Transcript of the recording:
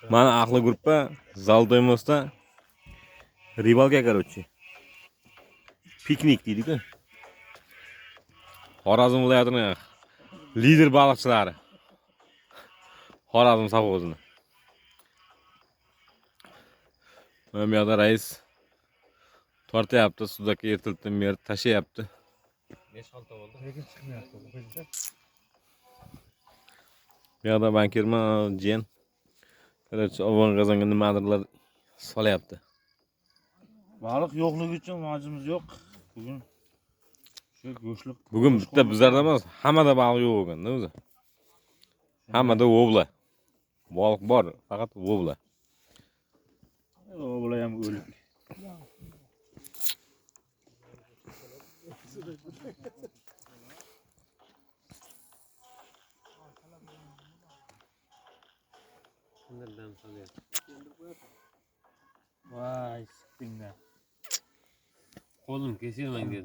Mana ahli gruppa Золотой Mostda рыбалка, короче. Piknik deydi-ku. Xorazm viloyatining lider baliqchilari. Xorazm sovxozini. Mana bu yoqda rais tortyapti, sudakka ertalabdan beri tashlayapti. 5-6 bo'ldi. Lekin chiqmayapti. Bu yoqda bankirma jiyan. Короче, ovon qozonga nimadirlar solyapti. Baliq yo'qligi uchun ilojimiz yo'q. Bugun shu go'shtlik. Bugun bitta bizlarda emas, hammada baliq yo'q ekanda o'zi. Hammada вобла. Baliq bor, faqat вобла. Bular ham o'lik. Nerdan solyapti? Voy, sikdingda. Qo'lim kesilmang dedi.